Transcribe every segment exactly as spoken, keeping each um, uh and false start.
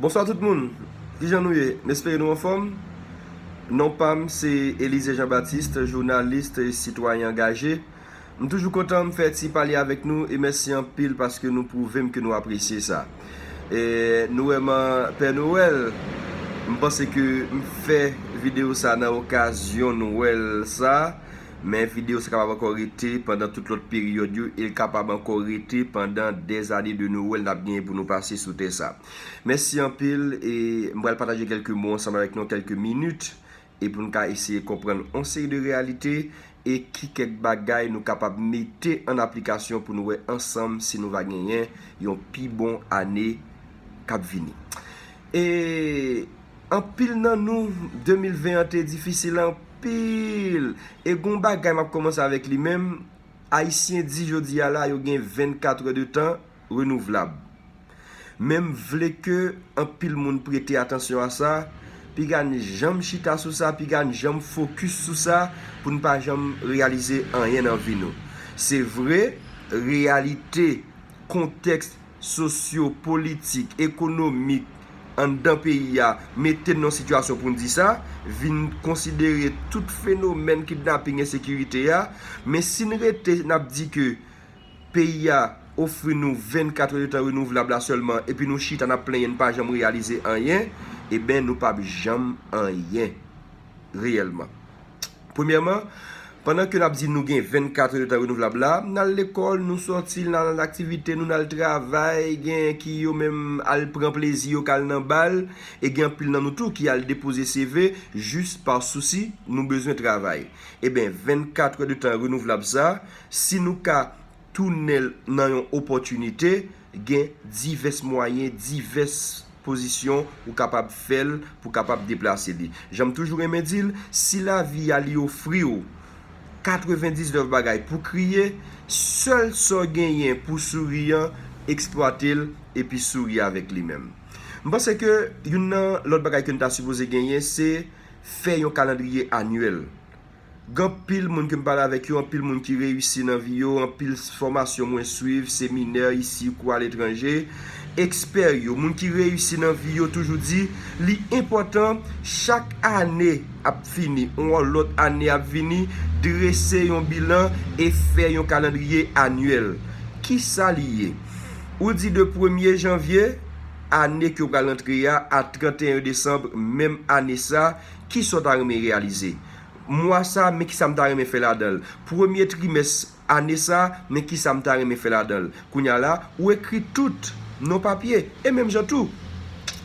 Bonswa tout moun. Kijan nou ye? M espere nou anfòm. Non pa m se Elysée Jean Baptiste, jounalis e sitwayen angaje. M toujou kontan m fè ti pale avèk nou e mèsi anpil paske nou pwouve m ke nou apresye sa. E nou wè m an Pè Nowèl, m panse ke m fè videyo sa nan okazyon Nwèl sa, men videyo sa kapab ankò rete pandan tout lòt peryòd yo e l kapab ankò rete pandan dèzane de Nwèl n ap genyen pou nou pase sou tè sa. Mèsi anpil e m pral pataje kèlke mo ansanm avèk nou, kèlke minit, e pou n ka eseye konprann yon seri de reyalite e ki kèk bagay nou kapab mete an aplikasyon pou nou wè ansanm si nou va genyen yon pi bon ane k ap vini. E anpil nan nou, de mil ven an te difisil anpil. E gon bagay m ap kòmanse avèk li menm, Ayisyen di jodi a la yo gen vennkat è de tan renouvlab. Men m vle ke anpil moun prete atansyon a sa, piga n janm chita sou sa, piga n janm fokis sou sa, pou n pa janm reyalize anyen nan vi nou. Se vre, reyalite, kontèks sosyo-politik, ekonomik anndan peyi a mete n nan sitiyasyon pou n di sa, vin konsidere tout fenomèn kidnaping, ensekirite a, men si n rete n ap di ke peyi a ofri nou vennkat è de tan renouvlab la sèlman, epi nou chita n ap plenyen n pa janm reyalize anyen, eben nou p ap janm anyen reyèlman. Premyèman, pandan ke n ap di nou gen vennkat è de tan renouvlab la, n al lekòl, nou sòti, n al nan aktivite, nou n al travay, gen ki yo menm al pran plezi yo, k al nan bal, e gen anpil nan nou tou ki al depoze C V jis pa sousi nou bezwen travay. Eben, vennkat è de tan renouvlab sa, si nou ka tounen l nan yon opòtinite, gen divès mwayen, divès pozisyon ou kapab fè l pou kapab deplase li. Jan m toujou renmen di l, si lavi a li ofri w katrevendiznèf bagay pou kriye, sèl sa w genyen pou souri an, eksplwate l epi souri avèk li menm. M panse ke youn nan lòt bagay ke n ta sipoze genyen, se fè yon kalandriye anyèl. Gen anpil moun ke m pale avèk yo, anpil moun ki reyisi nan vi yo, anpil fòmasyon mwen swiv, seminè isi kou aletranje, ekspè yo, moun ki reyisi nan vi yo toujou di, li enpòtan chak ane ap fini, yon lòt ane ap vini, drese yon bilan e fè yon kalandriye anyèl. Kisa li ye? Ou di de premye janvye, ane ke w pral antre a, a tranteyen desanm menm ane sa, kisa w ta renmen reyalize? Mwa sa, men kisa m ta renmen fè ladan l. Premye trimès ane sa, men kisa m ta renmen fè ladan l. Kounye a la, ou ekri tout nan papye. E menm jan tou,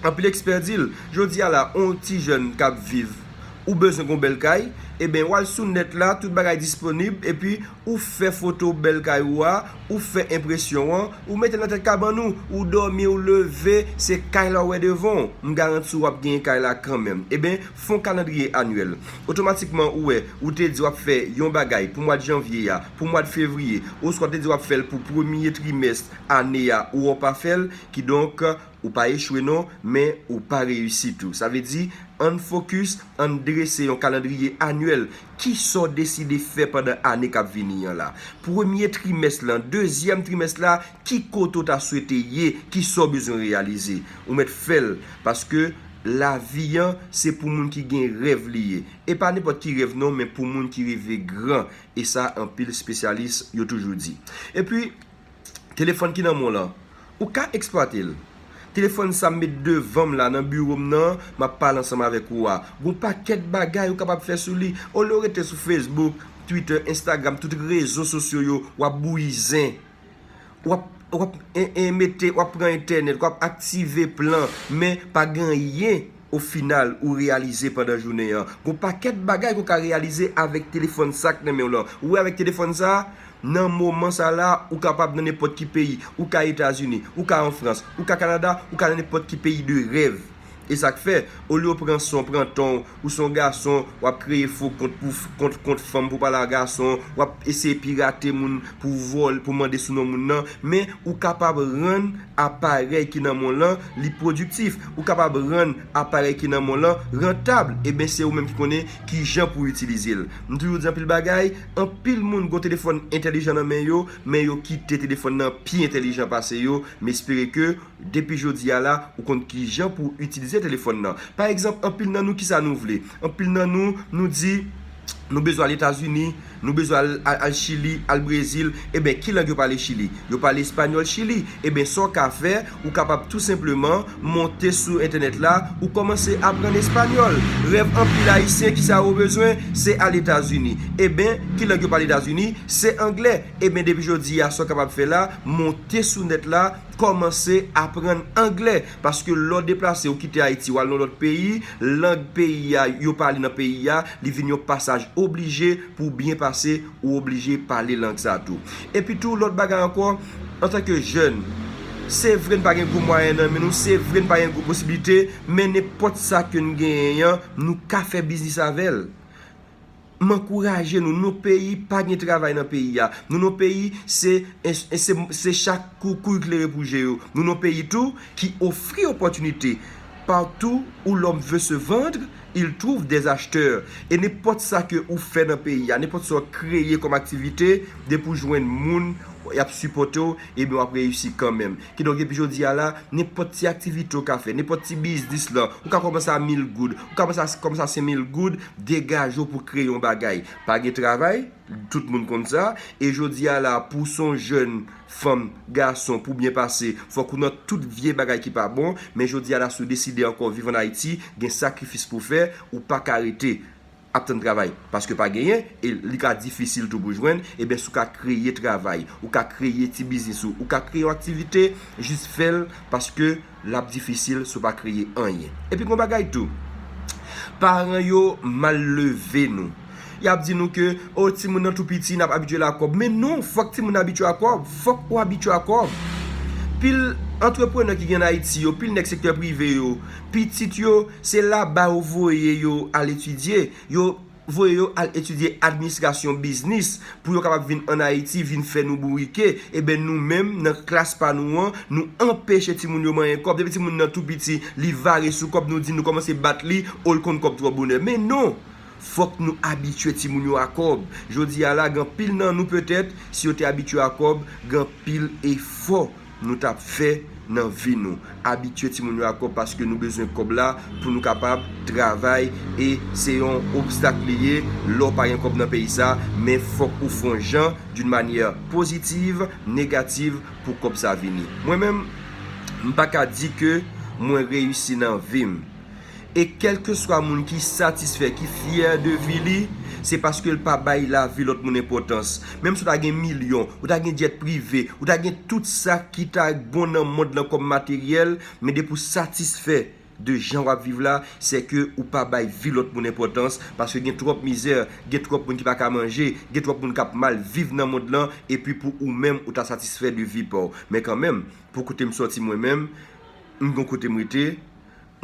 anpil ekspè di l, jodi a la, yon ti jèn k ap viv, ou bezwen gon bèl kay, eben, w al sou nèt la, tout bagay disponib, epi ou fè foto bèl kay ou a, ou fè enpresyon an, ou mete l nan tèt kabann ou, ou dòmi, ou leve, se kay la w wè devan w. M garanti w ap genyen kay la kanmenm. Eben, fè yon kalandriye anyèl. Otomatikman, ou wè, ou te di w ap fè yon bagay pou mwa de janvye a, pou mwa de fevriye, oswa w te di w ap fè l pou premye trimès ane a, ou w pa fè l, kidonk, ou pa echwe non, men ou pa reyisi tou. Sa vle di, ann fokis, ann drese yon kalandriye anyèl. Kisa w deside fè pandan ane k ap vini an la? Premye trimès lan, dezyèm trimès la, ki kote w ta swete ye? Kisa w bezwen reyalize? Ou mèt fè l, paske lavi an, se pou moun ki gen rèv li ye. E pa nenpòt ki rèv non, men pou moun ki reve gran. E sa, anpil espesyalis yo toujou di. Epi, telefòn ki nan men w lan, ou ka eksplwate l. Telefòn sa m met devan m la nan biwo m nan, m ap pale ansanm avèk ou a. Gon pakèt bagay ou kapab fè sou li. Olye w rete sou Facebook, Twitter, Instagram, tout rezo sosyo yo, w ap bouyi zen. W ap, w ap en, en, mete, w ap pran entènèt, w ap aktive plan, men pa gen anyen o final ou reyalize pandan jounen an. Gon pakèt bagay ke w ka reyalize avèk telefòn sa k nan men w lan. Ou wè avèk telefòn sa, nan moman sa la, ou kapab nan nenpòt ki peyi. Ou ka Etazini, ou ka an Frans, ou ka Kanada, ou ka nan nenpòt ki peyi de rèv. E sa k fè, olye w pran son, pran ton, ou se yon gason, w ap kreye fo kont pou f-, kont, kont fanm pou pale a gason, w ap eseye pirate moun pou vòl, pou mande sou non moun nan, men ou kapab rann aparèy ki nan men w lan, li pwodiktif. Ou kapab rann aparèy ki nan men w lan rantab. Ebyen, se ou menm ki konnen ki jan pou w itilize l. M toujou di anpil bagay, anpil moun gen telefòn entèlijan nan men yo, men yo kite telefòn nan pi entèlijan pase yo. M espere ke depi jodi a la, ou konn ki jan pou w itilize telefòn nan. Pa egzanp, anpil nan nou, kisa nou vle? Anpil nan nou, nou di, nou bezwen al Etazini, nou bezwen al, al, al Chili, al Brezil. Ebyen, ki lang yo pale Chili? Yo pale espanyòl Chili. Ebyen, sa w ka fè, ou kapab tou senpleman monte sou entènèt la, ou kòmanse aprann espanyòl. Rèv anpil Ayisyen, kisa yo bezwen? Se al Etazini. Ebyen, ki lang yo pale Etazini? Se anglè. Ebyen, depi jodi a, sa w kapab fè la, monte sou nèt la, kòmanse aprann anglè. Paske lè w deplase, ou kite Ayiti, w al nan lòt peyi, lang peyi a, yo pale nan peyi a, li vin yon pasaj oblije pou w byen pase, ou oblije pale lang sa tou. Epi tou, lòt bagay ankò, antanke jèn, se vre n pa gen gwo mwayen nan men nou, se vre n pa gen gwo posiblite, men nenpòt sa ke n genyen an, nou ka fè biznis avè l. M ankouraje nou, nou peyi pa gen travay nan peyi a. Nou, nou peyi, se, se, se, se chak kou, kou klere pou je yo. Nou, nou peyi tou ki ofri opòtinite. Partout où l'homme veut se vendre, il trouve des acheteurs. E nenpòt sa ke ou fè nan peyi a, nenpòt sa w kreye kòm aktivite, depi w jwenn moun, y ap sipòte w, ebyen w ap reyisi kanmenm. Kidonk, epi jodi a la, nenpòt ti aktivite w ka fè, nenpòt ti biznis lan, ou ka kòmanse a mil goud, ou ka kòmanse a, kòmanse a senk mil goud, degaje w pou kreye yon bagay. Pa gen travay, tout moun konn sa, e jodi a la, pou w se yon jèn fanm, gason, pou byen pase, fòk ou nan tout vye bagay ki pa bon, men jodi a la, si w deside ankò viv ann Ayiti, gen sakrifis pou w fè, ou pa ka rete ap tann travay, paske pa genyen, e li ka difisil tou pou jwenn, ebyen, si w ka kreye travay, ou ka kreye ti biznis ou, ou ka kreye yon aktivite, jis fè l, paske l ap difisil si w pa kreye anyen. Epi gon bagay tou, paran yo mal leve nou. Y ap di nou ke, o, timoun nan tou piti, n ap abitye l a kòb. Men non, fòk timoun abitye a kòb, fòk ou abitye a kòb. Pil antreprenè ki gen ann Ayiti yo, pil nèg sektè prive yo, pitit yo, se laba yo voye yo al etidye. Yo voye yo al etidye administrasyon biznis pou yo kapab vin ann Ayiti, vin fè nou bourike. Ebyen, nou menm, nan klas pa nou an, nou anpeche timoun yo manyen kòb. Depi timoun nan tou piti, li vare sou kòb, nou di nou kòmanse bat li, o l konn kòb twò bonè. Men non! Fòk nou abitye timoun yo a kòb. Jodi a la, gen anpil nan nou petèt, si yo te abitye a kòb, gen anpil efò nou t ap fè nan vi nou. Abitye timoun yo a kòb paske nou bezwen kòb la pou nou kapab travay e se yon obstak li ye lè w pa gen kòb nan peyi sa, men fòk ou fè yon jan d'une manière positive, négative pou kòb sa vini. Mwen menm, m pa ka di ke mwen reyisi nan vi m. E kèlkeswa moun ki satisfè, ki fyè de vi li, se paske l pa bay lavi lòt moun enpòtans. Menm si w ta gen milyon, ou ta gen djèt prive, ou ta gen tout sa ki ta bon nan mond lan kòm materyèl, men depi w satisfè de jan w ap viv la, se ke ou pa bay vi lòt moun enpòtans, paske gen twòp mizè, gen twòp moun ki pa ka manje, gen twòp moun k ap mal viv nan mond lan, epi pou ou menm, ou ta satisfè de vi pa w. Men kanmenm, pou kote m sòti mwen menm, m gon kote m rete,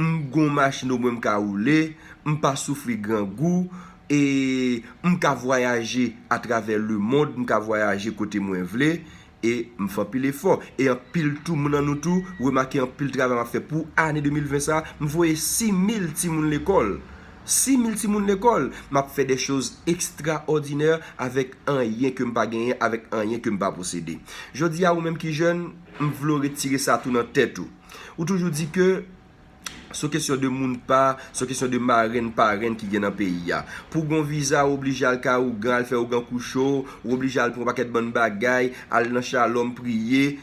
m gon machin omwen m ka woule, m pa soufri grangou, e m ka vwayaje atravè lemond, m ka vwayaje kote mwen vle, e m fè anpil efò. E anpil tou moun nan nou tou remake anpil travay m ap fè pou ane de mil ven sa, m voye sis mil timoun lekòl. Sis mil timoun lekòl. M ap fè de choz ekstraòdinè avèk anyen ke m pa genyen, avèk anyen ke m pa posede. Jodi a, ou menm ki jèn, m vle w retire sa tou nan tèt ou. Ou toujou di ke se yon kesyon de moun pa, se yon kesyon de marenn parenn ki gen nan peyi a. Pou gon viza, ou oblije al kay ougan, al fè ougan kou cho, ou oblije al pran yon pakèt bann bagay, al nan Shalom priye.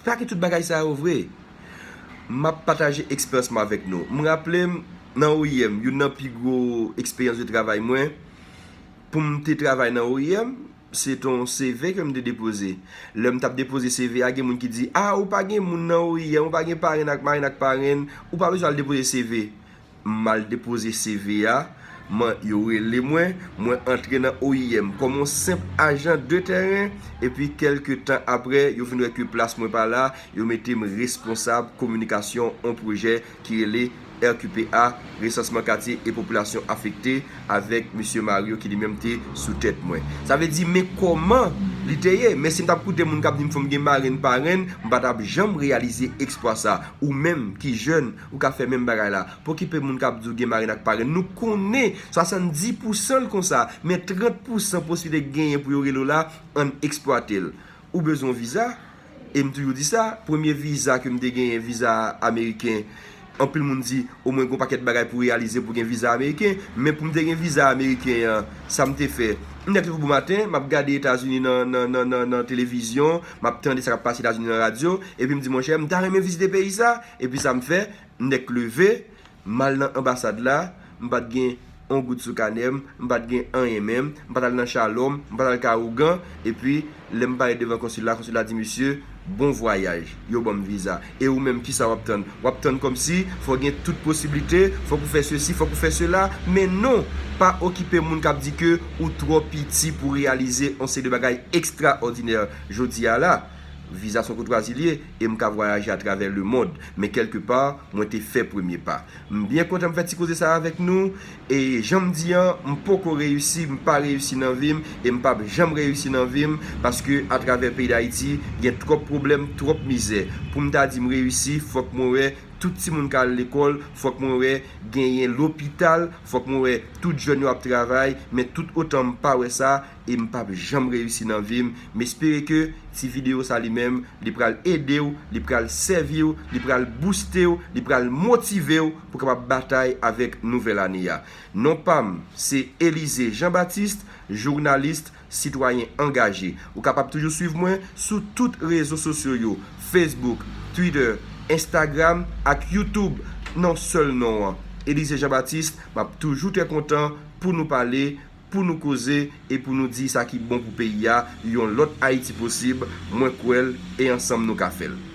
Pa gen tout bagay sa yo vre. M ap pataje eksperyans mwen avèk nou. M raple m nan O I M, youn nan pi gwo eksperyans de travay mwen, pou m te travay nan O I M, se t on C V ke m te depoze. Lè m t ap depoze C V a, gen moun ki di, a, ou pa gen moun nan O I M, ou pa gen parenn ak marenn ak parenn, ou pa bezwen al depoze C V. M al depoze C V a, mwen, yo rele mwen, mwen antre nan O I M kòm yon senp ajan de tèren, epi kèlke tan apre, yo vin wè ke plas mwen pa la, yo mete m responsab kominikasyon yon pwojè ki rele R Q P A, Resansman Katye e Popilasyon Afekte, avèk mesye Mario ki li menm te sou tèt mwen. Sa vle di, men kòman Li te ye, men si m t ap koute moun k ap di m fò m gen marenn parenn, m pa t ap janm reyalize eksplwa sa. Ou menm ki jèn, ou ka fè menm bagay la. Pa okipe moun k ap di w gen marenn ak parenn. Nou konnen swasanndis pousan l konsa, men trant pousan posiblite k genyen pou yo rele w la, ann eksplwate l. Ou bezwen yon viza? E m toujou di sa, premye viza ke m te genyen, viza ameriken, anpil moun di, omwen gen yon pakèt bagay pou reyalize pou gen viza ameriken, men pou m te gen viza ameriken an, sa m te fè? M nèk leve bonmaten, m ap gade Etazini nan, nan, nan, nan, nan televizyon, m ap tande sa k ap pase Etazini nan radyo, epi m di, monchè, m ta renmen vizite peyi sa, epi sa m fè, m nèk leve, m al nan anbasad la, m pa t gen yon goud sou kanè m, m pa t gen anyen menm, m pa t al nan Shalom, m pa t al ka ougan, epi lè m parèt devan konsil la, konsil la di, mesye, bon vwayaj, yo ban m viza. E ou menm, kisa w ap tann? W ap tann kòmsi fò gen tout posiblite, fòk ou fè sesi, fòk ou fè sela, men non, pa okipe moun k ap di ke ou twò piti pou reyalize yon seri de bagay ekstraòdinè jodi a la. Viza se yon koutwazi l ye, e m ka vwayaje atravè lemonn, men kèlkepa, mwen te fè premye pa. M byen kontan m fè ti koze sa avèk nou. E jan m di an, m poko reyisi, m pa reyisi nan vi m, e m p ap janm reyisi nan vi m, paske atravè peyi Dayiti, gen twòp pwoblèm, twòp mizè. Pou m ta di m reyisi, fòk mwen wè tout timoun ka al lekòl, fòk mwen wè genyen lopital, fòk mwen wè tout jèn yo ap travay, men tout otan m pa wè sa, e m p ap janm reyisi nan vi m. M espere ke ti videyo sa li menm, li pral ede w, li pral sèvi w, li pral booste w, li pral motive w pou w kapab batay avèk nouvèl ane a. Non pa m, se Elysée Jean Baptiste, jounalis, sitwayen angaje. Ou kapab toujou swiv mwen sou tout rezo sosyo yo, Facebook, Twitter, Instagram ak YouTube, nan sèl non an, Elysée Jean Baptiste. M ap toujou trè kontan pou nou pale, pou nou koze e pou nou di sa ki bon pou peyi a, yon lòt Ayiti posib, mwen kwè l e ansanm nou ka fè l.